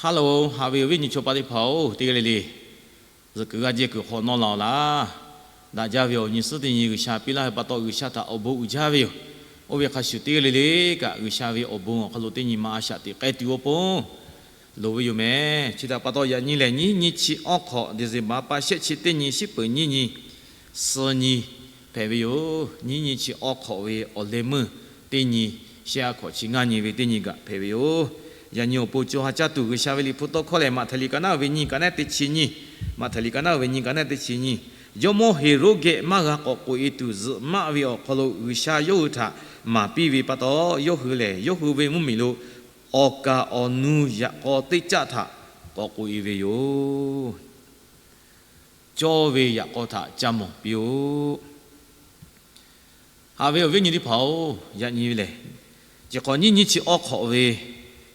Hello, haꞈ ve awˬ viˉ nyi chaw paˍ teˇ hpaˍ-oˬ, teˇ g'aˇ le le zuhꞈ kuiˬ g'aˇ jehˇ kuiˬ hk'awꞈ nawˇ la-oˬ laˇ. Daꞈ jaˇ ve awˬ nyi suhˉ teˇ nyi G'uiˬsha piˇ laˇ ve pa taw, G'uiˬsha htaꞈ awˬ bon uiˍ jaˇ ve yoˬ. Oˇ ve hk'a shuˍ, teˇ g'aˇ le le kaꞈ G'uiˬsha ve awˬ bon awˬ hk'aw lo teˇ nyi ma a shaꞈ teꞈ k'ai tuˬ awˬ pon loˍ ve yoˬ meh. Chi htaꞈ pa taw, yaꞈ nyi lehˬ, nyiˇ nyi chi awˇ hk'awꞈ, December pa shehˆ chi teˇ nyi, shiˉ peuˍ nyiˇ nyi, suh nyi hpehꞈ ve yoˬ. Nyiˇ nyi chi awˇ hk'awꞈ ve awˬ leh meuˇ teˇ nyi, shehˆ ha hkawꞈ chi ngaˇ nyi ve teˇ nyi kaꞈ hpehꞈ ve yoˬ. Yaꞈ nyi awˬ pon co ha caˇ tuˬ, G'uiˬsha ve Liꞈ hpu tawˇ hkawˇ lehˬ, Maꞈhtehˍ liꞈ ka naˉ ve nyi, ka naˉ teˇ chi nyi, Maꞈhtehˍ liꞈ ka naˉ ve nyi, ka naˉ teˇ chi nyi. Jawˇmawˇ Heˍroˆ geh maˇ g'a k'awꞈ k'oꞈ-e tuˬ zuhꞈ maˆ ve awˬ hk'aw lo, G'uiˬsha yawˇ hui htaꞈ maˍ piˇ ve pa taw, yawˇ hui lehˬ yawˇ hui ve mvuhˇmiˬ lo awˬ kaˍ awˬ nu yaꞈ k'aw teˇ caˆ htaꞈ k'awꞈ k'oꞈ-e ve yoˬ. Cawˇ ve yaꞈ k'aw htaꞈ ca mawˬ piˇ-oˆ. Haꞈ ve awˬ viˉ nyi teˇ hpaˍ-oˬ, yaꞈ nyi ve lehˬ, chi hk'awꞈ nyiˇ nyi chi awˇ hk'awꞈ ve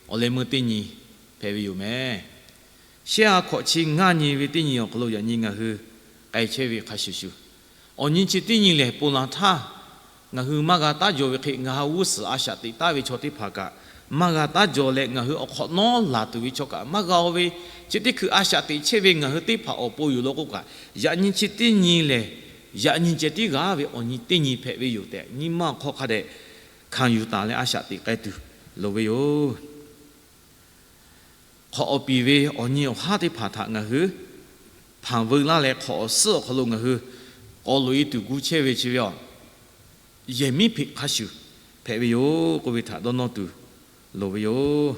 awˬ leh meuˇ teˇ nyi hpehꞈ ve yoˬ meh. Shehˆ ha hkawꞈ chi ngaˇ nyi ve teˇ nyi awˬ hk'aw lo yaꞈ nyi ngaˬ hui k'ai chehˇ ve hk'a shuˍ shuˍ, awˬ nyi chi teˇ nyi lehˬ, ponˬ laˬ htaˇ ngaˬ hui maˇ g'a taˉ jaw ve hk'e, ngaˬ hui g'uˇ suhˍ a shaꞈ teꞈ taˉ ve chaw teˇ hpaˍ kaꞈ maˇ g'a taˉ jaw leh, ngaˬ hui awˬ hk'awꞈ nawˉ laˬ tuˬ ve chaw kaꞈ maˇ g'a-o ve, chi teˇ hkui a shaꞈ teꞈ chehˇ ve ngaˬ hui teˇ hpaˍ awˬ pon yoˬ law k'o kaꞈ, yaꞈ nyi chi teˇ nyi lehˬ, yaꞈ nyi ceh tiˉ g'a ve awˬ nyi teˇ nyi hpehꞈ ve yoˬ tehꞈ, nyi ma awˬ hk'aw hk'a dehꞈ hkanˍ yuˬ taˍ leh a shaꞈ teꞈ k'ai tuˬ loˍ ve yoˬ. Hk'awꞈ awˬ piˍ ve awˬ nyi awˬ haˉ teˇ hpaˍ htaꞈ ngaˬ hui hpanˍ veu laˇ leh, hk'awꞈ awˬ suhˉ awˬ hk'aw lo ngaˬ hui k'awꞈ loꞈ-e tuˬ gu chehˇ ve chi ve aˬ, yehˬ miˉ hpeꞈ hk'a shuˍ hpehꞈ ve yoˬ k'oˆ ve htaꞈ dawˇ nawˇ tuˬ loˍ ve yoˬ.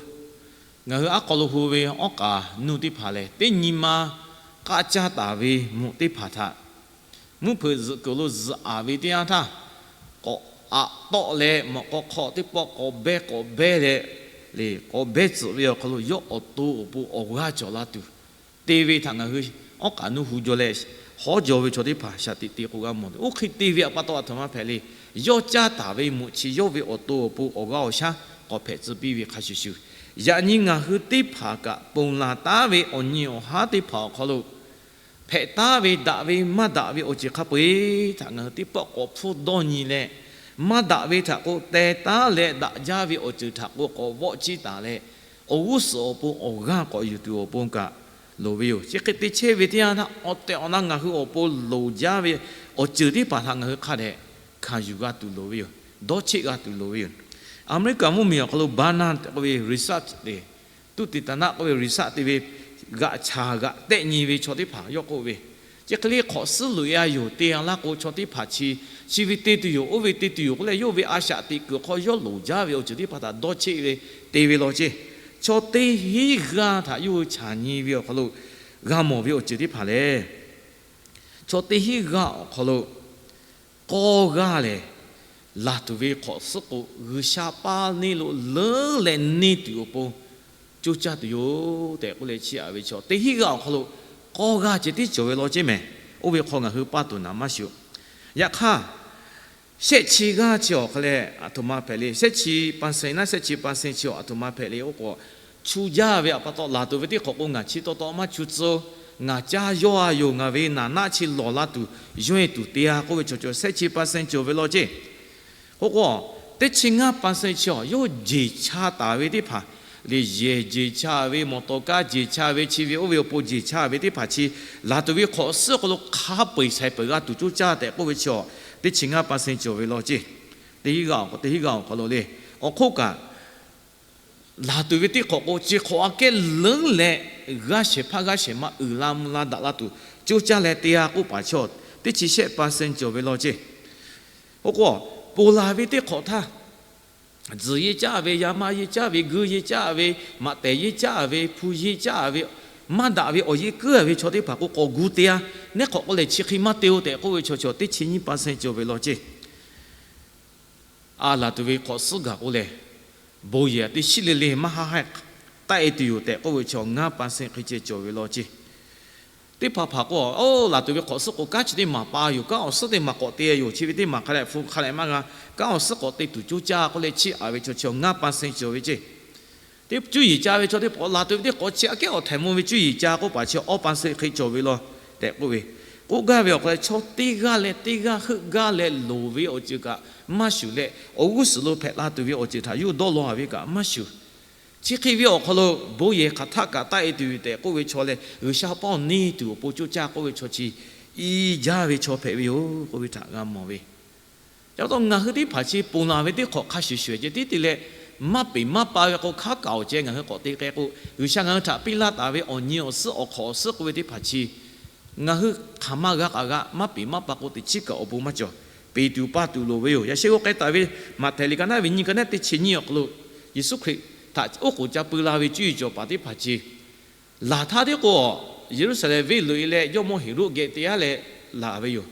Ngaˬ hui aˉ hk'aw lo hu ve awˉ k'aˍ nuˇ teˇ hpaˍ lehˬ, teˇ nyi ma k'aˆ caˇ taˍ ve mvuhꞈ teˇ hpaˍ htaꞈ mvuhˇ hpeuꞈ zuhꞈ kuiˬ lo zuhꞈ-aˍ ve teˇ yanˇ htaˇ, k'awꞈ aꞈ tawˆ leh mawꞈ k'aw hk'aw teˇ pawˆ k'awꞈ behˇ k'awꞈ behˇ leh, leh k'awꞈ behˇ tcuhꞈ ve awˬ hk'aw lo yawˇ awˬ to awˬ pon awˬ g'aˇ cawˬ la tuˬ te ve htaꞈ ngaˬ hui awˉ k'aˍ nuˇ hu jaw leh, hawˉ jaw ve chaw teˇ hpaˍ shaˍ tiꞈ te k'o g'a mawˬ. Oˇ hk'e te ve awˬ pa taw aˬ htoꞈ ma hpehꞈ le. Yawˇ caˇ taˍ ve mvuhꞈ chi yawˇ ve awˬ to awˬ pon awˬ g'aˇ awˬ shaˉ k'awꞈ hpehꞈ tcuh piˇ ve hk'a shuˍ shuˍ, yaꞈ nyi ngaˬ hui teˇ hpaˍ kaꞈ ponˬ laˬ taˉ ve awˬ nyi awˬ haˉ teˇ hpaˍ awˬ hk'aw lo hpehꞈ taˉ ve, daꞈ ve maˇ daꞈ ve awˬ ceuˬ hk'a peu-eˬ htaꞈ ngaˬ hui teˇ pawˆ k'awꞈ hpfuhˇ dawˇ nyi leh, maˇ daꞈ ve htaꞈ k'o teh taˉ leh, daꞈ jaˇ ve awˬ ceuˬ htaꞈ k'o k'awꞈ vawˆ ciˇ taˍ leh, awˬ g'uˇ suhˍ awˬ pon awˬ g'aˇ k'awꞈ yuˬ tuˬ awˬ pon kaꞈ loˍ ve yoˬ. Chi hk'e te chehˇ ve teˇ yanˇ htaˇ, awˬ tehˬ awˬ na ngaˬ hui awˬ pon loˍ jaˇ ve awˬ ceuˬ teˇ hpaˍ htaꞈ ngaˬ hui hk'a dehꞈ hkanˍ yuˬ g'a tuˬ loˍ ve yoˬ. Dawˇ cheˆ g'a tuˬ loˍ ve yoˬ. Aˍmeˍriˆkaˍ mvuhˇmiˬ awˬ hk'aw lo Barna tehꞈ k'oˆ ve research te, သုတေသန k'oˆ ve research te ve, g'aꞈ chaˍ g'aꞈ tehˆ nyi ve chaw teˇ hpaˍ yawˇ k'oˆ ve, chi hk'e le hk'awꞈ suhˉ loꞈ-e-a yoˬ, te-a laˇ k'o, chaw teˇ hpaˍ chi chi ve te tuˬ yoˬ, oˇ ve te tuˬ yoˬ k'oˆ leh, yawˇ ve a shaꞈ teꞈ kuiˬ hk'aw yawˇ loˍ jaˇ ve awˬ ceuˬ teˇ hpaˍ htaꞈ dawˇ cheˆ ve te ve law ceˇ. Chaw teˇ hinˉ g'aˇ htaꞈ yawˇ hui chaˍ nyi ve awˬ hk'aw lo g'a mawˬ ve awˬ ceuˬ teˇ hpaˍ lehˬ, chaw teˇ hinˉ g'aˇ awˬ hk'aw lo k'awˇ g'aˇ lehˬ, laˬ tuˬ ve hk'awꞈ suhˉ k'o, G'uiˬsha paˇ neˇ lo leuˉ leh neˇ tuˬ awˬ pon coˇ caˇ tuˬ yoˬ tehꞈ k'oˆ leh chiˇ aꞈ ve chaw teˇ hinˉ g'aˇ awˬ hk'aw lo k'awˇ g'aˇ ceh tiˉ cawˬ ve law ceˇ mehˍ. Oˇ ve hk'aw ngaˬ hui paˇ tuˬ naˍ maˇ shuˍ. Yaꞈ hk'aˇ, shehˆ chi g'aˇ chi awˬ hk'aw leh aˬ htoꞈ ma hpehꞈ le. Shehˆ chi pa sen naˉ, shehˆ chi pa sen chi aˬ htoꞈ ma hpehꞈ le k'oˆ k'o, chu jaˇ ve awˬ pa taw laˬ tuˬ ve teˇ hk'awꞈ k'o, ngaˬ chi taw taw maˇ chu tcuh, ngaˬ caˇ yawˇ-a yoˬ, ngaˬ ve naˍ naˆ chi lawˬ la tuˬ yawˇ-e tuˬ te-a k'oˆ ve chaw chaw shehˆ chi pa sen cawˬ ve law ceˇ. K'oˆ k'o, teˇ chi ngaˇ pa sen chi awˬ yawˇ jeˬ cha taˍ ve teˇ hpaˍ, leh yehˬ jeˬ cha ve, mawˬ tawˍ kaˇ jeˬ cha ve, chi ve oˇ ve awˬ pon jeˬ cha ve teˇ hpaˍ chi, laˬ tuˬ ve hk'awꞈ suhˉ awˬ hk'aw lo hk'a peu-eˬ shaiˍ peuˬ g'a tuˬ coˇ caˇ tehꞈ k'oˆ ve chi awˬ, teˇ chi ngaˇ pa sen cawˬ ve law ceˇ. Teˇ hinˉ g'aˇ awˬ hk'aw, teˇ hinˉ g'aˇ awˬ hk'aw lo le, awˬ hk'oˆ kaꞈ laˬ tuˬ ve teˇ hk'awꞈ k'o, chi hk'awꞈ aꞈ kehˉ leuˉ leh g'aˇ shehˍ hpaˇ g'aˇ shehˍ ma uiˍ la mvuh la daꞈ la tuˬ coˇ caˇ leh te-a k'oˆ paˍ chi awˬ, teˇ chi shehˆ pa sen cawˬ ve law ceˇ. Oˇ k'o, ponˬ laˬ ve teˇ hk'awꞈ htaˇ, tzuhˬ yeˇ caˇ ve, yaˇ maˇ yeˇ caˇ ve, guˇ yeˇ caˇ ve, maꞈ tehˬ yeˇ caˇ ve, hpu yeˇ caˇ ve, maˇ daꞈ ve awˬ yeˇ kuiˉ-a ve chaw teˇ hpaˍ k'o k'awꞈ gu te-a. Neˇ hk'awꞈ k'o lehˬ chi hk'e maˇ te-o tehꞈ k'oˆ ve chaw chi awˬ, teˇ chi nyiˇ pa sen cawˬ ve law ceˇ. A laˬ tuˬ ve hk'awꞈ suhˉ gaˬ k'o lehˬ, bon yehˬ teˇ shiˉ le le maˇ haˆ haˆ taˆ-e tuˬ yoˬ tehꞈ k'oˆ ve chi awˬ, ngaˇ pa sen hk'e ceh cawˬ ve law ceˇ. Teˇ hpaˍ hpaˍ k'o, oˇ laˬ tuˬ ve hk'awꞈ suhˉ k'o, kanˉ chi teˇ maˬ pa yoˬ, kanˉ awˬ suhˉ teˇ maˬ k'awꞈ te yoˬ, chi ve teˇ maˬ hk'a leh hpu hk'a leh maˇ g'a, kanˉ awˬ suhˉ k'awꞈ te tuˬ coˇ caˇ k'oˆ leh chiˇ aꞈ ve chaw chi awˬ, ngaˇ pa sen cawˬ ve ceˇ. Teˇ cuˇ yiˍ ca ve chaw teˇ hpaˍ laˬ tuˬ ve teˇ hk'awꞈ chi aꞈ kehˉ awˬ htaiˍ mvuh ve cuˇ yiˍ ca k'oˆ paˍ chi awˬ, awˇ pa sen hk'e cawˬ ve law tehꞈ k'oˆ ve. K'oˆ gaˇ ve awˬ hk'aw leh, chaw teˇ g'aˇ leh teˇ g'aˇ heuˆ gaˇ leh loˍ ve awˬ ceuˬ kaꞈ maˇ shuˍ leh, awˬ g'uˇ suhˍ lo hpehꞈ la tuˬ ve awˬ ceuˬ htaꞈ yawˇ dawˇ law-a ve kaꞈ maˇ shuˍ. Chi hk'e ve awˬ hk'aw lo bon yehˬ hk'aˬ htaˆ kaꞈ taˆ e tuˬ tehꞈ k'oˆ ve chaw leh, G'uiˬsha paw neˇ tuˬ awˬ pon coˇ caˇ k'oˆ ve chaw chi, i jaˇ ve chaw hpehꞈ ve yoˬ k'oˆ ve htaꞈ g'a mawˬ ve. Ca pa taw ngaˬ hui teˇ hpaˍ chi ponˬ laˬ ve teˇ hk'awꞈ hk'a shuˍ shuˍ ceh tiˉ te leh, maˇ peˍ maˇ pa ve k'o hk'a kaꞈ awˬ ceh ngaˬ hui k'awꞈ te k'ai k'o, G'uiˬsha ngaˬ hui htaꞈ piˇ laˇ taˍ ve awˬ nyi awˬ suhˉ awˬ hk'awꞈ awˬ suhˉ k'oˆ ve teˇ hpaˍ chi, ngaˬ hui hk'aˬ ma g'a k'aꞈ g'a maˇ peˍ maˇ pa k'o teꞈ chiˉ kaꞈ awˬ bon maˇ cawˬ. Peˍ tuˬ pa tuˬ loˍ ve yoˬ. Yaꞈ sheh g'aw k'ai taˍ ve Maꞈhtehˍ liꞈ ka naˉ ve nyiˇ ka naˉ teˇ chi nyiˇ awˬ hk'aw lo, Yeˍsuˆ Hkriꞈ htaꞈ oˉ k'oˍ ca peu la ve cuˇ yiˍ cawˬ paˍ teˇ hpaˍ chi, laˬ htaˇ tiˉ k'o, Yeˍruˆsaˍlehnˍ venˇ loꞈ e leh jawˇmawˇ Heˍroˆ geh te aˉ leh laˬ ve yoˬ.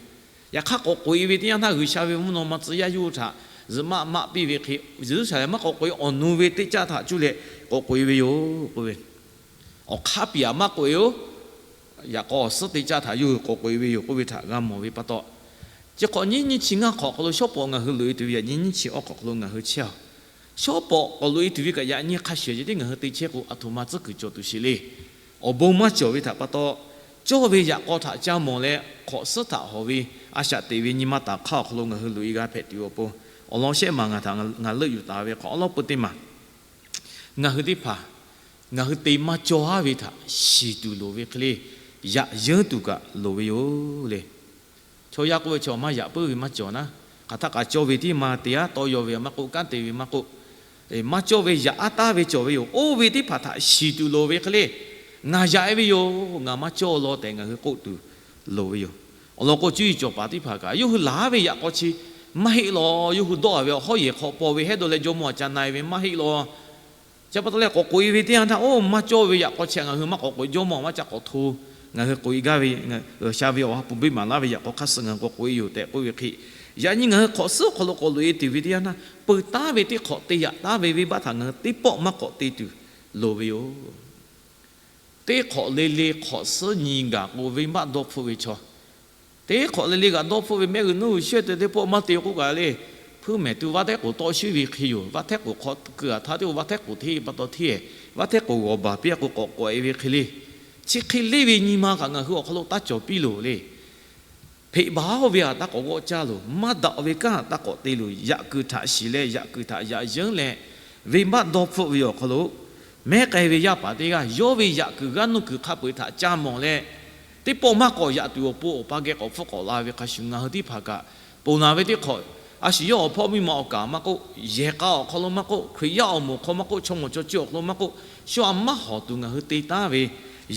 Yaꞈ hk'aˇ k'awꞈ k'oꞈ e ve teˇ yanˇ htaˇ, G'uiˬsha ve mvuhˇ naw ma tcuh yaˇ yawˇ hui htaꞈ zuhꞈ maˆ maˆ piˇ ve hk'e, Yeˍruˆsaˍlehnˍ maˇ k'awꞈ k'oꞈ e, awˬ nu ve teˇ caˆ htaꞈ cuˇ leh k'awꞈ k'oꞈ e ve yoˬ k'oˆ ve. Awˬ hk'aˇ piˍ aꞈ maˇ k'oꞈ e-oˬ. Yaꞈ k'aw awˬ suhˉ teˇ caˆ htaꞈ yawˇ hui k'awꞈ k'oꞈ e ve yoˬ k'oˆ ve htaꞈ g'a mawˬ ve pa taw, chi hk'awꞈ nyiˇ nyiˇ chi ngaˇ hk'awꞈ hk'aw lo shawˉ pawˍ ngaˬ hui loꞈ e tuˬ ve yaꞈ nyi nyiˇ chi awˬ hk'awꞈ hk'aw lo ngaˬ hui chehˇ-aˬ. Shawˉ pawˍ k'awꞈ loꞈ e tuˬ ve kaꞈ yaꞈ nyi hk'a shuˍ shuˍ ceh tiˉ ngaˬ hui te chehˇ k'o, aˬ htoꞈ ma tcuhˉ kuiˬ cawˬ tuˬ sheˍ le. Awˬ bon maˇ cawˬ ve htaꞈ pa taw, cawˇ ve yaꞈ k'aw htaꞈ ca mawˬ leh hk'awꞈ suhˉ htaꞈ hawˬ ve a shaꞈ teꞈ ve nyi ma taˍ hk'aˇ awˬ hk'aw lo ngaˬ hui loꞈ e g'a hpehꞈ tuˬ awˬ pon, awˬ lawn shehˆ maˬ ngaˬ htaꞈ ngaˬ leuˆ yuˬ taˍ ve hk'awꞈ awˉ lawˉ peu teˇ maˬ, ngaˬ hui teˇ hpaˍ ngaˬ hui te maˇ cawˇ-aˉ ve htaꞈ shiˍ tuˬ loˍ ve hk'e le, yaꞈ yeunˇ tuˬ kaꞈ loˍ ve yoˬ le. Chaw yaˇ k'oˆ ve chaw maˇ yaꞈ puiˉ ve maˇ cawˬ naˉ, hk'aˬ htaˆ kaꞈ cawˇ ve tiˉ maˇ te-aˉ, tawˇ yaw ve maˇ k'oˆ, kanˉ te ve maˇ k'oˆ, maˇ cawˇ ve yaꞈ aˉ taˉ ve cawˬ ve yoˬ. Oˇ ve teˇ hpaˍ htaꞈ shiˍ tuˬ loˍ ve hk'e le, ngaˬ yaꞈ e ve yoˬ, ngaˬ maˇ cawˇ law tehꞈ ngaˬ hui k'oˆ tuˬ loˍ ve yoˬ. Awˬ lawn k'o, cuˇ yiˍ cawˬ paˍ teˇ hpaˍ kaꞈ yawˇ hui laˬ ve yaꞈ k'aw chi maˇ heˆ law. Yawˇ hui dawˇ a ve awˬ hawˉ yehˬ hk'aw paw ve hehˉ dawˇ leh jawˇmawˇ aꞈ ca na e ve maˇ heˆ law. Chi pa taw leh k'awꞈ k'oꞈ e ve teˇ yanˇ htaˇ, oˇ maˇ cawˇ ve yaꞈ k'aw chi ngaˬ hui maˇ k'awꞈ k'oꞈ, jawˇmawˇ maˇ ca k'awꞈ hto, ngaˬ hui k'oꞈ e gaˇ ve, G'uiˬsha ve awˬ ha hpu biˇ maˍ laˇ ve yaꞈ k'aw hk'aˇ suh ngaˬ hui k'awꞈ k'oꞈ e yoˬ tehꞈ k'oˆ ve hk'e, yaꞈ nyi ngaˬ hui hk'awꞈ suhˉ awˬ hk'aw lo k'awꞈ loꞈ e tuˬ ve teˇ yanˇ htaˇ, peu taˉ ve teˇ hk'awꞈ te yaꞈ taˉ ve venˇbaˆ htaꞈ ngaˬ hui teˇ pawˆ maˇ k'awꞈ te tuˬ loˍ ve yoˬ. Teˇ hk'awꞈ le le hk'awꞈ suhˉ nyi gaˬ k'o, venˇbaˆ dawˇ hpfuhˆ ve chaw, teˇ hk'awꞈ le le g'aꞈ dawˇ hpfuhˆ ve mehˆ g'uiˬ nuˇ g'uiˬ shehˇ te teˇ pawˆ maˇ te k'oˆ kaꞈ le, hpuiˇ mehˍ tuˬ vaˇ htehˉ k'oˍ tawˆ shuˉ ve hk'e yoˬ. Vaˇ htehˉ k'oˍ hk'aw keu-a htaˇ teˇ vaˇ htehˉ k'oˍ hteˇ pa taw hteˇ, vaˇ htehˉ k'oˍ g'awˬ baˬ piˇ-a k'o k'awꞈ k'awꞈ e ve hk'e le, chi hk'e leˇ ve nyi ma kaꞈ ngaˬ hui awˬ hk'aw lo taˇ cawˬ piˇ loˬ le. Hpeꞈ baˬ-oˬ ve htaꞈ taˇ k'awꞈ g'awˆ caˇ loˬ. Maˇ daꞈ ve kanˉ htaꞈ taˇ k'awꞈ te loˬ. Yaꞈ kuiˬ htaꞈ shiˍ leh yaꞈ kuiˬ htaꞈ yaꞈ yeunˇ leh, venˇbaˆ dawˇ hpfuhˆ ve awˬ hk'aw lo, mehˉ k'ai ve yaˇ paˍ teˇ g'aˇ yawˇ ve yaꞈ kuiˬ g'aˇ nuˇ kuiˬ hk'a peu-eˬ htaꞈ ca mawˬ leh, teˇ pawˆ maˇ k'awꞈ yaꞈ tuˬ awˬ pon awˬ pa geh k'awꞈ hpfuhˆ k'awꞈ la ve hk'a shuˍ, ngaˬ hui teˇ hpaˍ kaꞈ ponˬ laˬ ve teˇ hk'awꞈ, a shu yawˇ awˬ hpawˇ miˇ ma awˬ kaˍ maˇ k'oˆ, yehˬ k'a awˬ hk'aw lo maˇ k'oˆ, Hkriꞈ yaˇ awˬ moˍ hk'aw maˇ k'oˆ, chaw mawˬ chaw ciˇ awˬ hk'aw lo maˇ k'oˆ, shu aꞈ maˇ hawˬ tuˬ ngaˬ hui te taˉ ve,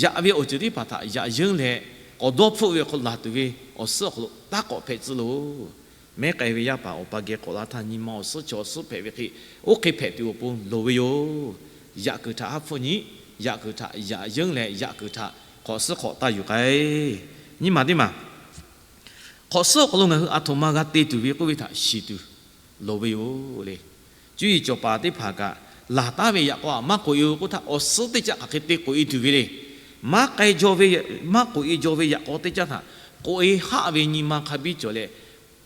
yaꞈ ve awˬ ceuˬ teˇ hpaˍ htaꞈ yaꞈ yeunˇ leh, k'awꞈ dawˇ hpfuhˆ ve awˬ hk'aw lo laˬ tuˬ ve awˬ suhˉ awˬ hk'aw lo taˇ k'awꞈ hpehꞈ tcuh loˬ. Mehˉ k'ai ve yaˇ paˍ awˬ pa geh k'awꞈ la htaˇ, nyi ma awˬ suhˉ chaw awˬ suhˉ hpehꞈ ve hk'e, oˇ hk'e hpehꞈ tuˬ awˬ pon loˍ ve yoˬ. Yaꞈ kuiˬ htaꞈ haˉ hpfuhˆ nyi, yaꞈ kuiˬ htaꞈ yaꞈ yeunˇ leh, yaꞈ kuiˬ htaꞈ hk'awꞈ suhˉ hk'awꞈ taˇ yuˬ k'ai. Nyiˇ maˬ teˇ maˬ, hk'awꞈ suhˉ awˬ hk'aw lo ngaˬ hui aˬ htoꞈ ma g'a te tuˬ ve k'oˆ ve htaꞈ shiˍ tuˬ loˍ ve yoˬ le. Cuˇ yiˍ cawˬ paˍ teˇ hpaˍ kaꞈ, laˬ taˉ ve yaꞈ k'aw aꞈ maˇ k'oꞈ e-o k'oˆ htaˇ, awˬ suhˉ teˇ caˆ hk'aˬ hk'e te k'oꞈ e tuˬ ve le. Maˇ k'ai jaw ve, maˇ k'oꞈ e jaw ve yaꞈ k'aw teˇ caˆ htaꞈ k'oꞈ e haˆ ve nyi ma hk'a biˇ cawˬ leh,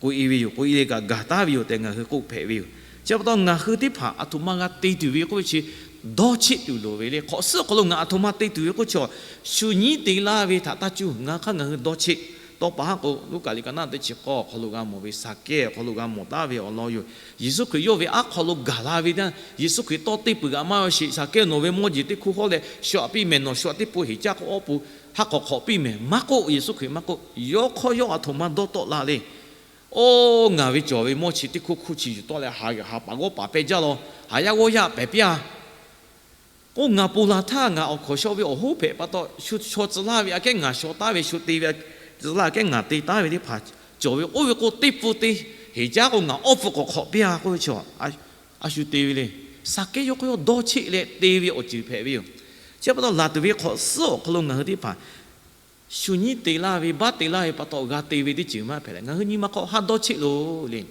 k'oꞈ e ve yoˬ, k'oꞈ e leh kaꞈ gaˬ taˉ ve yoˬ tehꞈ ngaˬ hui k'oˆ hpehꞈ ve yoˬ. Chi pa taw ngaˬ hui teˇ hpaˍ aˬ htoꞈ ma g'a te tuˬ ve k'oˆ ve chi, dawˇ cheˆ tuˬ loˍ ve le. Hk'awꞈ suhˉ awˬ hk'aw lo ngaˬ aˬ htoꞈ ma te tuˬ ve k'oˆ chi, shu nyiˉ te laˇ ve htaꞈ taˇ cuˇ. Ngaˬ hk'aˇ ngaˬ hui dawˇ cheˆ. Tawˇ pa haˉ k'o, Luˉkaꞈ liꞈ ka naˆ teˇ chi k'awˇ awˬ hk'aw lo g'a mawˬ ve Saˍkehˇ awˬ hk'aw lo g'a mawˬ taˉ ve awˬ lawn yoˬ. Yeˍsuˆ Hkriꞈ yawˇ ve aˉ hk'aw lo gaˬ la ve teˇ yanˇ, Yeˍsuˆ Hkriꞈ tawˇ teˇ peuˬ g'aꞈ maˇ yaw sheˍ, Saˍkehˇ nawˬ ve mawˇ jeˬ teˇ hkoˇ hawˉ leh shu aꞈ piˇ mehˍ, nawˬ shu aꞈ teˇ pun heˍ caˇ k'o awˬ pon haˉ k'awꞈ hk'awꞈ piˇ mehˍ maˇ k'oˆ, Yeˍsuˆ Hkriꞈ maˇ k'oˆ. Yawˇ hk'awˇ yawˇ aˬ htoꞈ ma dawˇ tawˆ la le. Oˇ, ngaˬ ve cawˬ ve mawˇ chi teˇ hkawˇ hkawˇ chi yuˬ tawˆ leh, haˍ paˍ g'awˇ paˍ pehˇ jaˇ law, haˍ yaˇ g'awˇ yaˇ pehˬ piˇ-a. K'o, ngaˬ ponˬ laˬ htaˇ ngaˬ awˬ hkawnˍ shaw ve awˬ hoˉ hpehꞈ pa taw, shu shaw tcuh laˇ ve aꞈ kehˉ ngaˬ shaw taˉ ve, shu te ve tcuh laˇ aꞈ kehˉ ngaˬ te taˉ ve teˇ hpaˍ cawˬ ve, oˇ ve k'o teˇ pun te heˍ caˇ k'o ngaˬ awˬ pfuhˍ k'awꞈ hk'awꞈ piˇ-a k'oˆ ve chaw, a shu te ve le. Saˍkehˇ yawˇ hk'awˇ yawˇ dawˇ cheˆ leh te ve awˬ ceuˬ hpehꞈ ve yoˬ. Chi pa taw laˬ tuˬ ve hk'awꞈ suhˉ awˬ hk'aw lo ngaˬ hui teˇ hpaˍ shu nyiˉ te laˇ ve, baˆ te laˇ ve pa taw g'a te ve teˇ ceuˬ maˇ hpehꞈ leh, ngaˬ hui nyi ma hk'aw haˉ dawˇ cheˆ loˬ le.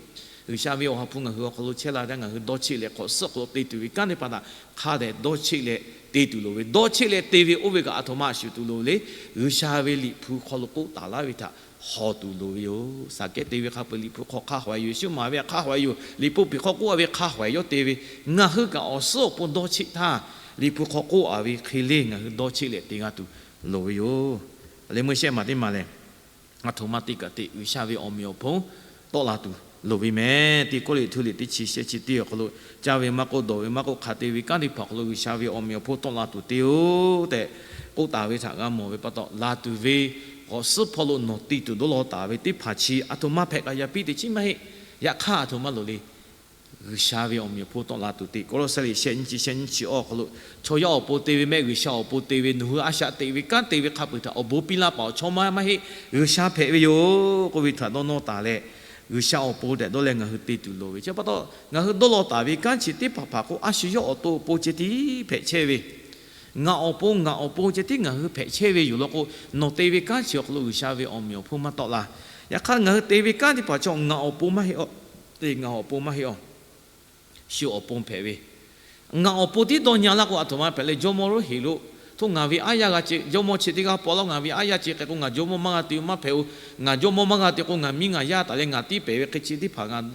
G'uiˬsha ve awˬ ha hpu ngaˬ hui awˬ hk'aw lo chehˇ la htaˇ, ngaˬ hui dawˇ cheˆ leh hk'awꞈ suhˉ awˬ hk'aw lo te tuˬ ve kanˉ teˇ hpaˍ htaꞈ hk'a dehꞈ dawˇ cheˆ leh te tuˬ loˍ ve. Dawˇ cheˆ leh te ve oˇ ve kaꞈ aˬ htoꞈ ma shuˍ tuˬ loˍ le. G'uiˬsha ve Liꞈ hpu hk'aw lo k'oˆ taˍ laˇ ve htaꞈ hawˬ tuˬ loˍ ve yoˬ. Saˍkehˇ te ve hk'a peu-eˬ Liꞈ hpu hk'aw hk'a hawehꞈ yoˬ. Yeˍsuˆ maˍ ve hk'a hawehꞈ yoˬ. Liꞈ hpu piˍ hk'aw k'oˆ-a ve hk'a hawehꞈ yawˇ te ve. Ngaˬ hui kaꞈ awˬ suhˉ awˬ pon dawˇ cheˆ htaˇ, Liꞈ hpu hk'aw k'oˆ-a ve hk'e le ngaˬ hui dawˇ cheˆ leh te g'a tuˬ loˍ ve yoˬ. Leh meuˇ shehˆ maˬ teˇ maˬ lehˬ, aˬ htoꞈ ma te kaꞈ te G'uiˬsha ve awˬ meꞈ awˬ hponˇ tawˆ la tuˬ loˍ ve mehˍ. Teˇ Kawˇrenˍhtuˆ liꞈ teˇ chi shehˆ chi teˇ awˬ hk'aw lo, caˇ ve maˇ k'oˆ, dawˬ ve maˇ k'oˆ, hk'a te ve kanˉ teˇ hpaˍ awˬ hk'aw lo G'uiˬsha ve awˬ meꞈ awˬ hponˇ tawˆ la tuˬ te-oˬ tehꞈ k'oˆ taˍ ve htaꞈ g'a mawˬ ve pa taw, laˬ tuˬ ve k'awꞈ suhˉ hpawˇ lo nawˬ te tuˬ dawˇ law taˍ ve teˇ hpaˍ chi aˬ htoꞈ ma hpehꞈ kaꞈ yaꞈ piˇ teꞈ chiˉ maˇ heˆ. Yaꞈ hk'aˇ aˬ htoꞈ ma loˍ le. G'uiˬsha ve awˬ meꞈ awˬ hponˇ tawˆ la tuˬ te. Kawˇlawˇsehˇ liꞈ shehˆ nyiˇ chi shehˆ nyiˇ chi awˬ hk'aw lo, chaw yaˇ awˬ pon te ve mehˆ, G'uiˬsha awˬ pon te ve, nawˬ hui a shaꞈ teꞈ ve kanˉ te ve hk'a peu-eˬ htaꞈ awˬ bon piˇ laˇ paˍ awˬ chawˇ maˇ maˇ heˆ. G'uiˬsha hpehꞈ ve yoˬ k'oˆ ve htaꞈ dawˇ nawˇ taˍ leh, G'uiˬsha awˬ pon tehꞈ dawˇ leh ngaˬ hui te tuˬ loˍ ve chi pa taw, ngaˬ hui dawˇ law taˍ ve kanˉ chi teˇ hpaˍ hpaˍ k'o, a shu yawˇ awˬ to awˬ pon ceh tiˉ hpehꞈ chehˇ ve, ngaˬ awˬ pon ngaˬ awˬ pon ceh tiˉ ngaˬ hui hpehꞈ chehˇ ve yoˬ law k'o, nawˬ te ve kanˉ chi awˬ hk'aw lo G'uiˬsha ve awˬ meꞈ awˬ hponˇ maˇ tawˆ la. Yaꞈ hk'aˇ, ngaˬ hui te ve kanˉ teˇ hpaˍ chaw ngaˬ awˬ pon maˇ heˆ aw, te ngaˬ awˬ pon maˇ heˆ aw. Shu awˬ pon hpehꞈ ve, ngaˬ awˬ pon tiˉ dawˇ nyi laˇ k'o, aˬ htoꞈ ma hpehꞈ leh jawˇmawˇ lonˉ heˍ lo, htoˇ ngaˬ ve aˉ yaˇ g'a ce, jawˇmawˇ chi teˇ g'aˇ paw laˇ, ngaˬ ve aˉ yaˇ ce hk'e k'o, ngaˬ jawˇmawˇ maˇ g'a te maˇ hpehꞈ-oˬ. Ngaˬ jawˇmawˇ maˇ g'a te k'o, ngaˬ miˇ ngaˬ yaˇ taˍ leh ngaˬ tiˇ pehˍ ve hk'e chi teˇ hpaˍ ngaˬ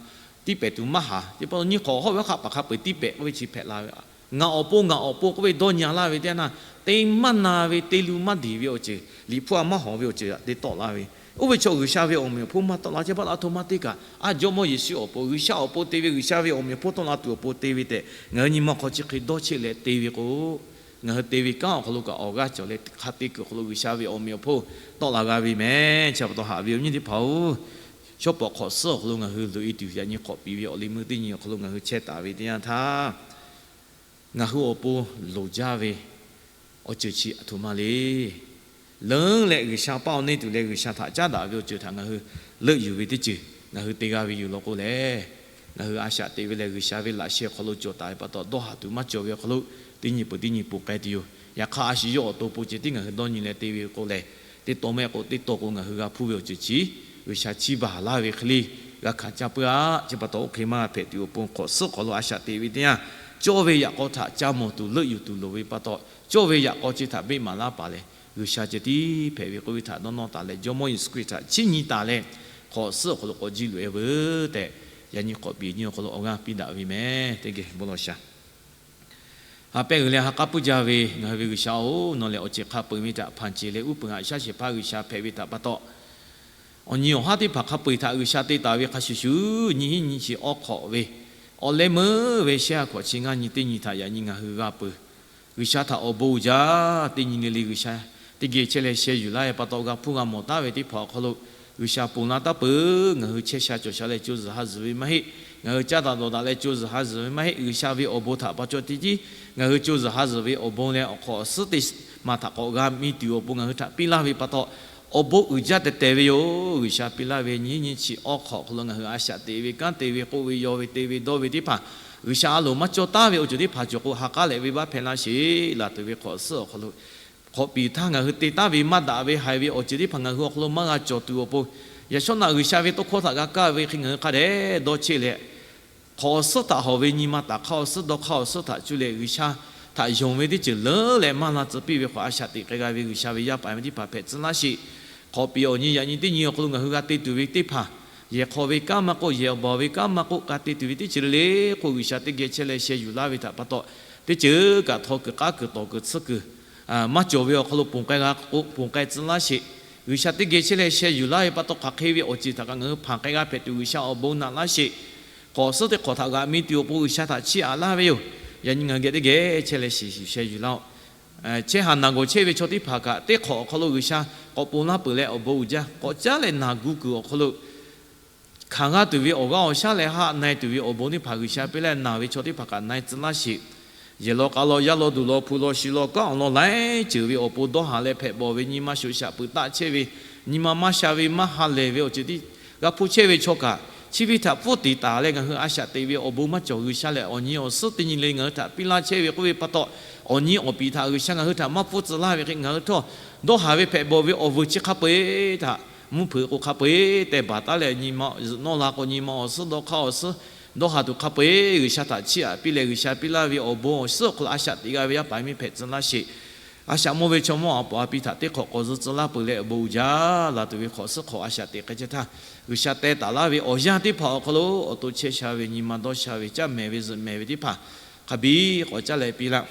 tiˇ pehˍ tuˬ maˇ haˍ. Teˇ pa taw nyiˇ hk'awꞈ hawˉ ve hk'aˆ paˍ hk'a peu-eˬ tiˇ pehˍ k'oˆ ve chi hpehꞈ la ve, ngaˬ awˬ pon ngaˬ awˬ pon k'oˆ ve dawˇ nyi laˇ ve teˇ yanˇ, te maˇ na ve te lu maˇ deˬ ve awˬ ceuˬ, Liꞈ hpu a maˇ hawˍ ve awˬ ceuˬ aꞈ te tawˆ la ve, oˇ ve chaw G'uiˬsha ve awˬ meꞈ awˬ hponˇ maˇ tawˆ la. Chi pa taw aˬ htoꞈ ma te kaꞈ, a jawˇmawˇ Yeˍsuˆ awˬ pon, G'uiˬsha awˬ pon te ve, G'uiˬsha ve awˬ meꞈ awˬ hponˇ tawˆ la tuˬ awˬ pon te ve tehꞈ ngaˬ hui nyi ma hk'aw chi hk'e dawˇ cheˆ leh te ve k'o, ngaˬ hui te ve kanˉ awˬ hk'aw lo kaꞈ awˬ g'aˇ cawˬ leh hk'a te kuiˬ awˬ hk'aw lo G'uiˬsha ve awˬ meꞈ awˬ hponˇ tawˆ la g'a ve mehˍ. Chi pa taw haꞈ ve awˬ nyi teˇ hpaˍ-oˬ, shawˉ pawˍ hk'awꞈ suhˉ awˬ hk'aw lo ngaˬ hui loꞈ-e tuˬ yaꞈ nyi k'awꞈ piˍ ve awˬ liˇ meuˇ teˇ nyi awˬ hk'aw lo ngaˬ hui chehˇ taˍ ve teˇ yanˇ htaˇ, ngaˬ hui awˬ pon loˍ jaˇ ve awˬ ceuˬ chi aˬ htoꞈ ma le. Leuˉ leh G'uiˬsha paˇ awˬ neˇ tuˬ leh G'uiˬsha htaꞈ caˉ daꞈ ve awˬ ceuˬ htaꞈ ngaˬ hui leuˆ yuˬ ve teˇ ceuˬ ngaˬ hui te g'a ve yoˬ law k'o lehˬ, ngaˬ hui a shaꞈ teꞈ ve lehˬ G'uiˬsha ve laꞈ sheh awˬ hk'aw lo cawˬ taˍ ve pa taw, dawˇ haˍ tuˬ maˇ cawˬ ve awˬ hk'aw lo teˇ nyi peuˬ teˇ nyi ponˬ k'ai tuˬ yoˬ. Yaꞈ hk'aˇ, a shu yawˇ awˬ to awˬ pon ceh tiˉ ngaˬ hui dawˇ nyi leh te ve k'o lehˬ, teˇ taw mehˆ k'o teˇ taw k'o ngaˬ hui g'a hpuˇ ve awˬ ceuˬ chi G'uiˬsha chiˇ baˬ laˇ ve hk'e le g'a hkanˍ caˇ puiˉ-a. Chi pa taw, oˇ hk'e maˇ g'a hpehꞈ tuˬ awˬ pon hk'awꞈ suhˉ hk'aw lo a shaꞈ teꞈ ve teˇ yanˇ, cawˇ ve yaꞈ k'aw htaꞈ ca mawˬ tuˬ leuˆ yuˬ tuˬ loˍ ve pa taw, cawˇ ve yaꞈ k'aw chi htaꞈ beˆ maˍ laˇ paˍ lehˬ, G'uiˬsha ceh tiˉ hpehꞈ ve k'oˆ ve htaꞈ dawˇ nawˇ taˍ leh, Jawˇmawˇ Yeˍsuˆ Hkriꞈ htaꞈ chiˇ nyi taˍ leh, hk'awꞈ suhˉ awˬ hk'aw lo k'awꞈ jiˇ loꞈ-e veuˬ tehꞈ, yaꞈ nyi k'awꞈ piˍ nyi awˬ hk'aw lo awˬ g'aˇ piˇ daꞈ ve mehˍ. Teˇ geh bon lawˬ shaˍ. Ha pehˇ g'uiˬ leh ha k'aˉ puiˉ jaˇ ve ngaˬ hui ve G'uiˬsha-oˬ, nawˬ lehˬ awˬ ceuˬ hk'a peu-eˬ ve htaꞈ hpanˍ ceˬ leh uˉ peunˍ haꞈ shaˉ shehˍ hpaˇ G'uiˬsha hpehꞈ ve htaꞈ pa taw, awˬ nyi awˬ haˉ teˇ hpaˍ hk'a peu-eˬ htaꞈ G'uiˬsha te taˍ ve hk'a shuˍ shuˍ, nyiˇ hinˉ nyiˇ chi awˉ hk'awꞈ ve awˬ leh meuˇ ve shehˆ ha hkawꞈ chi ngaˇ nyi teˇ nyi htaꞈ yaꞈ nyi ngaˬ hui g'a peuˬ. G'uiˬsha htaꞈ awˬ bon uiˍ jaˇ teˇ nyi le le G'uiˬsha teˇ geh chehˇ leh sheh yuˬ laˇ ve pa taw, g'a hpuˇ g'a mawˬ taˉ ve teˇ hpaˍ awˬ hk'aw lo G'uiˬsha ponˬ laˇ taˉ peuˬ. Ngaˬ hui chehˇ sha cawˬ sha leh co zuhˬ ha zuhˬ ve maˇ heˆ. Ngaˬ hui caˇ daꞈ dawˬ daꞈ leh co zuhˬ ha zuhˬ ve maˇ heˆ. G'uiˬsha ve awˬ bon htaꞈ pa cawˇ teˇ tiˉ ngaˬ hui co zuhˬ ha zuhˬ ve awˬ bon leh awˬ hk'awꞈ awˬ suhˉ teˇ maˬ htaꞈ k'awꞈ g'a mi tuˬ awˬ pon ngaˬ hui htaꞈ piˇ laˇ ve pa taw, awˬ bon uiˍ jaˇ tehˬ tehˬ ve yoˬ. G'uiˬsha piˇ laˇ ve nyiˇ hinˉ nyiˇ chi awˉ hk'awꞈ awˬ hk'aw lo ngaˬ hui a shaꞈ teꞈ ve, kanˉ te ve, k'oˆ ve, yaw ve, te ve, dawˇ ve teˇ hpaˍ, G'uiˬsha a loˍ maˇ cawˇ taˉ ve awˬ ceuˬ teˇ hpaˍ cawˬ k'o, ha k'aˉ leh venˇbaˆ hpehˇ laˇ sheˍ. Laˬ tuˬ ve hk'awꞈ suhˉ awˬ hk'aw lo hk'awꞈ piˍ htaˇ ngaˬ hui te taˉ ve maˇ daꞈ ve haiˬ ve awˬ ceuˬ teˇ hpaˍ ngaˬ hui awˬ hk'aw lo maˇ g'a cawˬ tuˬ awˬ pon, yaꞈ shawˉ naꞈ G'uiˬsha ve tawˇ hkawˇ htaꞈ g'a kaˇ ve hk'e ngaˬ hui hk'a dehꞈ dawˇ cheˆ leh, hk'awꞈ awˬ suhˉ htaꞈ hawˬ ve nyi ma taˍ hk'aˇ awˬ suhˉ dawˇ hk'aˇ awˬ suhˉ htaꞈ cuˇ leh G'uiˬsha htaꞈ yonˍ ve teˇ ceuˬ leuˉ leh maˇ la tcuh piˇ ve hk'awꞈ a shaꞈ teꞈ k'ai g'a ve G'uiˬsha ve yaˇ paˍ ve teˇ hpaˍ hpehꞈ tcuh laˇ sheˍ. Hk'awꞈ piˍ awˬ nyi yaꞈ nyi teˇ nyi awˬ hk'aw lo ngaˬ hui g'a te tuˬ ve teˇ hpaˍ, yehˬ hk'aw ve kanˉ maˇ k'oˆ, yehˬ awˬ baˬ ve kanˉ maˇ k'oˆ, g'a te tuˬ ve teˇ ceuˬ le le k'o, G'uiˬsha teˇ geh chehˇ leh sheh yuˬ laˇ ve htaꞈ pa taw, teˇ ceuˬ kaꞈ htaw kuiˬ k'aˉ kuiˬ tawˍ kuiˬ tsuhˇ kuiˬ maˇ cawˬ ve awˬ hk'aw lo ponˬ k'ai g'a k'o, ponˬ k'ai tcuh laˇ sheˍ. G'uiˬsha teˇ geh chehˇ leh sheh yuˬ laˇ ve pa taw, hk'aˬ hk'e ve awˬ ceuˬ htaꞈ kaꞈ ngaˬ hui hpanˍ k'ai g'a hpehꞈ tuˬ G'uiˬsha awˬ bon naꞈ laˇ sheˍ. Hk'awꞈ suhˉ teˇ hk'awꞈ htaꞈ g'a mi tuˬ awˬ pon G'uiˬsha htaꞈ chiˇ aꞈ laˇ ve yoˬ. Yaꞈ nyi ngaˬ hui geh teˇ geh chehˇ leh shiˍ shiˍ sheh yuˬ laˇ-oˆ. Chehˇ haˍ naˬ gawˬ chehˇ ve chaw teˇ hpaˍ kaꞈ, teˇ hk'awꞈ awˬ hk'aw lo G'uiˬsha k'awꞈ ponˬ laˇ peuˬ leh awˬ bon uiˍ jaˇ. K'awꞈ caˉ leh naˬ gu kuiˬ awˬ hk'aw lo hkanˍ g'aˇ tuˬ ve awˬ g'aˇ awˬ shaˉ leh haˆ na-e tuˬ ve awˬ bon teˇ hpaˍ G'uiˬsha piˇ leh naˬ ve chaw teˇ hpaˍ kaꞈ na-e tcuh laˇ sheˍ. Yehˬ law k'a law, yaˇ law duˬ law, hpu law shi law, kanˉ awˬ lawn laiˉ ceuˬ ve awˬ pon dawˇ haˍ leh hpehꞈ bawˬ ve nyi ma shoꞈ shaꞈ peuˬ taˆ chehˇ ve, nyi ma maˇ sha ve maˇ ha lehˬ ve awˬ ceuˬ teˇ g'aˇ hpuˇ chehˇ ve chaw kaꞈ, chi ve htaꞈ pfuhˇ tiˍ taˍ leh ngaˬ hui a shaꞈ teꞈ ve awˬ bon maˇ cawˬ. G'uiˬsha lehˬ awˬ nyi awˬ suhˉ teˇ nyi le ngaˬ hui htaꞈ piˇ laˇ chehˇ ve k'oˆ ve pa taw, awˬ nyi awˬ piˍ htaꞈ G'uiˬsha ngaˬ hui htaꞈ maˇ pfuhˇ tcuh laˇ ve hk'e, ngaˬ hui htawˇ dawˇ haˍ ve hpehꞈ bawˬ ve awˬ vuiˬ chi hk'a peu-eˬ htaꞈ mvuhˇ hpeuꞈ k'o hk'a peu-eˬ teh baˬ taˉ leh, nyi ma zuhꞈ nawˇ la k'o nyi ma awˬ suhˉ dawˇ hk'aˇ awˬ suhˉ dawˇ haˍ tuˬ hk'a peu-eˬ G'uiˬsha htaꞈ chiˇ aꞈ piˇ leh, G'uiˬsha piˇ laˇ ve awˬ bon awˬ suhˉ awˬ hk'aw lo a shaꞈ teꞈ g'a ve yaˇ paˍ miˇ hpehꞈ tcuh laˇ sheˍ. A shaꞈ mawˇ ve chaw mawˇ aˬ poꞈ a pi htaꞈ teˇ hk'awꞈ k'awꞈ zuh tcuh laˇ peuˬ leh awˬ bon uiˍ jaˇ. Laˬ tuˬ ve hk'awꞈ suhˉ hk'awꞈ a shaꞈ teꞈ k'ai chehˇ htaˇ, G'uiˬsha teh taˍ laˇ ve awˬ yanˇ teˇ hpaˍ awˬ hk'aw lo awˬ to chehˇ sha ve nyi ma dawˇ sha ve caˇ mehˍ ve zuhꞈ mehˍ ve teˇ hpaˍ hk'a biˇ k'awꞈ caˉ leh piˇ laˇ.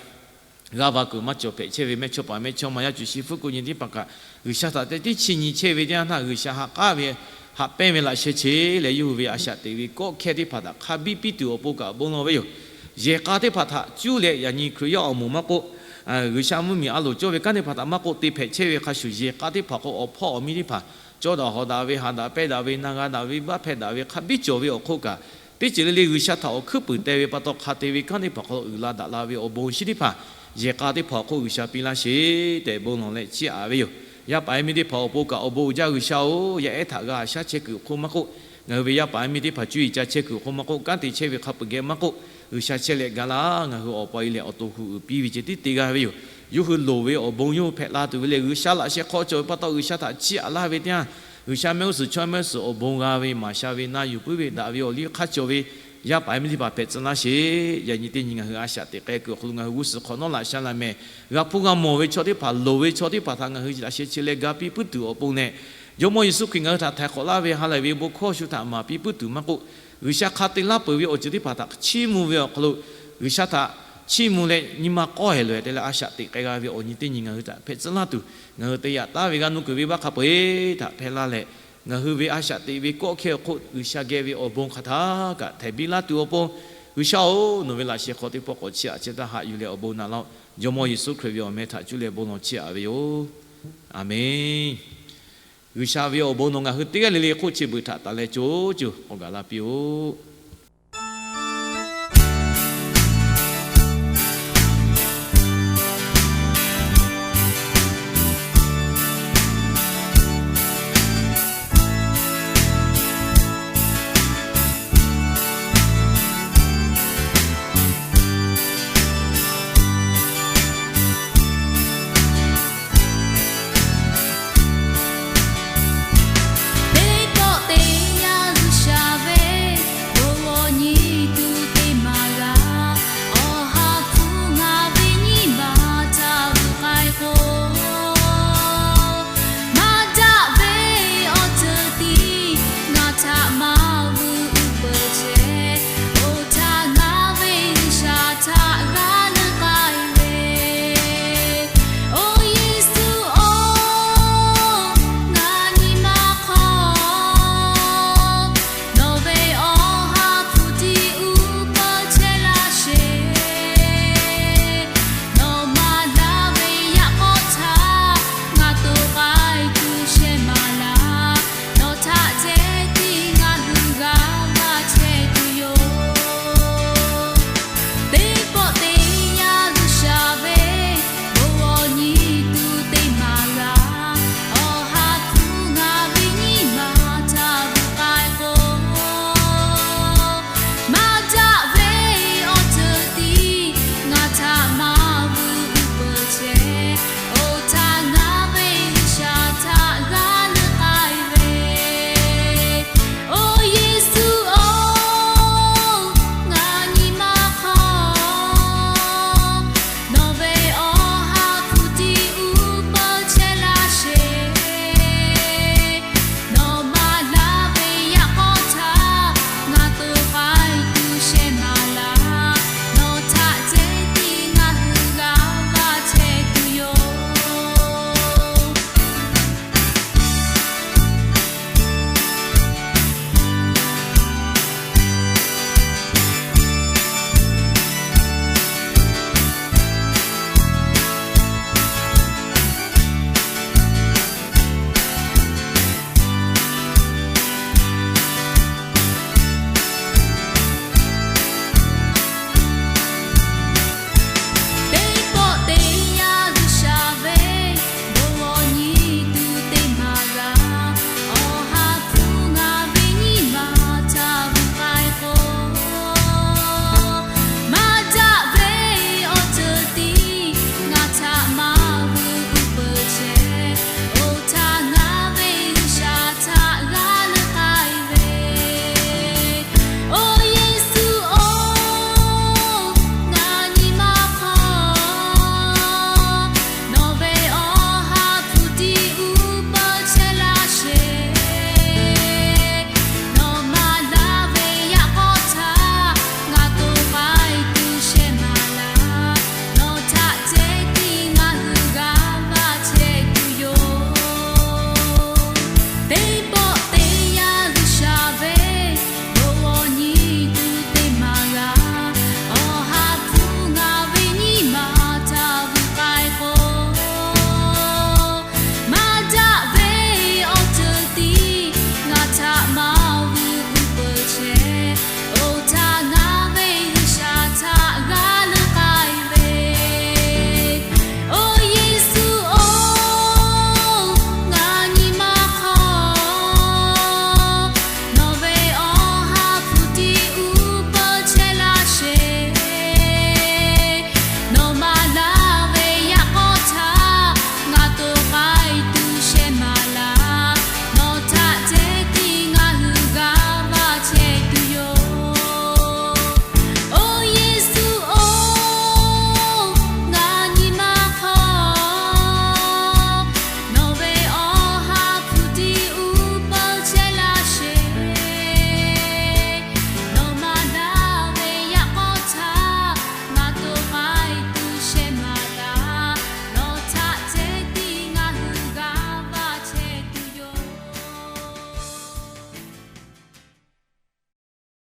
G'aˇ va kuiˬ maˇ cawˬ hpehꞈ chehˇ ve mehˇchawˇpaˍ mehˇchawˇma yaˇ cuˬ shi hpfuhˇ ku nyi teˇ hpaˍ kaꞈ, G'uiˬsha htaꞈ teꞈ tiˉ chiˇ nyi chehˇ ve teˇ yanˇ htaˇ, G'uiˬsha ha k'aˉ ve, haꞈ pehnˇ ve laꞈ sheh che leh yawˇ hui ve a shaꞈ teꞈ ve kawˆ hkehˇ teˇ hpaˍ htaꞈ hk'a biˇ piˇ tuˬ awˬ pon kaꞈ bon lawˬ ve yoˬ. Yehˬ k'a teˇ hpaˍ htaꞈ cuˇ leh yaꞈ nyi Hkriꞈ yaˇ awˬ moˍ maˇ k'oˆ, G'uiˬsha mvuhˇmiˬ a loˍ cawˇ ve kanˉ teˇ hpaˍ htaꞈ maˇ k'oˆ, te hpehꞈ chehˇ ve hk'a shuˍ yehˬ k'a teˇ hpaˍ k'o awˬ hpawˇ awˬ miˇ teˇ hpaˍ cawˇ daꞈ hawꞈ daꞈ ve, haꞈ daꞈ pehnˇ daꞈ ve, na g'a daꞈ ve, baˆ hpehꞈ daꞈ ve hk'a biˇ cawˬ ve awˬ hk'oˆ kaꞈ, teˇ ceuˬ le le G'uiˬsha htaꞈ awˬ hkuiˉ puiˍ teh ve pa taw hk'a te ve kanˉ teˇ hpaˍ hk'aw lo uiˍ la daꞈ la ve awˬ bon shinˉ teˇ hpaˍ yehˬ k'a teˇ hpaˍ awˬ hk'oˆ G'uiˬsha piˇ laˇ sheˍ tehꞈ bon lawˬ leh chiˇ aꞈ ve yoˬ. Yaˇ paˍ yaˇ miˇ teˇ hpaˍ awˬ pon kaꞈ awˬ bon uiˍ jaˇ G'uiˬsha-oˬ, yaˇ ehˉ htaꞈ g'a shaˉ chehˇ kuiˬ awˬ hk'oˆ maˇ k'oˆ, ngaˬ hui ve yaˇ paˍ yaˇ miˇ teˇ hpaˍ cuˇ yiˍ ca chehˇ kuiˬ awˬ hk'oˆ maˇ k'oˆ, kanˉ te chehˇ ve hk'a peuˬ geh maˇ k'oˆ, G'uiˬsha chehˇ leh gaˬ laˇ. Ngaˬ hui awˬ pa e leh awˬ to hu uiˍ piˇ ve ceh tiˉ te g'a ve yoˬ. Yawˇ hui loˍ ve awˬ bon yawˇ hui hpehꞈ la tuˬ ve lehˬ, G'uiˬsha laꞈ sheh hk'aw cawˬ ve pa taw G'uiˬsha htaꞈ chiˇ aꞈ laˇ ve teˇ yanˇ, G'uiˬsha mehˆ g'uˇ suhˍ chaw mehˆ g'uˇ suhˍ awˬ bon g'a ve, maˍ sha ve, na yuˬ puiˉ ve, daꞈ ve awˬ liˇ hk'aˇ cawˬ ve yaˇ paˍ yaˇ miˇ teˇ hpaˍ hpehꞈ tcuh laˇ sheˍ. Yaꞈ nyi teˇ nyi ngaˬ hui a shaꞈ teꞈ k'ai kuiˬ awˬ hk'aw lo ngaˬ hui g'uˇ suhˍ hk'awꞈ nawˉ laꞈ sha laꞈ mehˍ g'a hpuˇ g'a mawˬ ve chaw teˇ hpaˍ, loˍ ve chaw teˇ hpaˍ htaꞈ ngaˬ hui laꞈ sheh che leh ga piˇ puiˉ tuˬ awˬ pon leh, Jawˇmawˇ Yeˍsuˆ Hkriꞈ ngaˬ hui htaꞈ htaiˍ hk'awꞈ laˇ ve ha lehˬ ve bon hkawˇ shu htaꞈ maˍ piˇ puiˉ tuˬ maˇ k'oˆ, G'uiˬsha hk'a te laˇ peuˬ ve awˬ ceuˬ teˇ hpaˍ htaꞈ chiˇ mvuh ve awˬ hk'aw lo, G'uiˬsha htaꞈ chiˇ mvuh leh nyi ma k'awˇ hehˍ loꞈ-e te leh a shaꞈ teꞈ k'ai g'a ve awˬ nyi teˇ nyi ngaˬ hui htaꞈ hpehꞈ tcuh laˇ tuˬ, ngaˬ hui te yaꞈ taˉ ve g'aˇ nuˇ kuiˬ venˇbaˆ hk'a peu-eˬ htaꞈ hpehˇ laˇ leh, ngaˬ hui ve a shaꞈ teꞈ ve kawˆ hkehˇ awˬ hk'oˆ G'uiˬsha geh ve awˬ bon hk'aˬ htaˇ kaꞈ htehˍ biˇ laˇ tuˬ awˬ pon, G'uiˬsha-oˬ, nawˬ ve laꞈ sheh hk'aw teˇ pawˆ k'awꞈ chiˇ aꞈ chehˇ htaˇ haꞈ yuˬ leh awˬ bon naꞈ laˇ-oˆ. Jawˇmawˇ Yeˍsuˆ Hkriꞈ ve awˬ meh htaꞈ cuˇ leh bon lawˬ chiˇ aꞈ ve yoˬ. Aˬmenˍ. G'uiˬsha ve awˬ bon nawˬ ngaˬ hui teˇ g'aˇ le le hk'oˆ chi beuꞈ htaꞈ taˍ leh co co k'awꞈ gaˬ la piˇ-oˆ.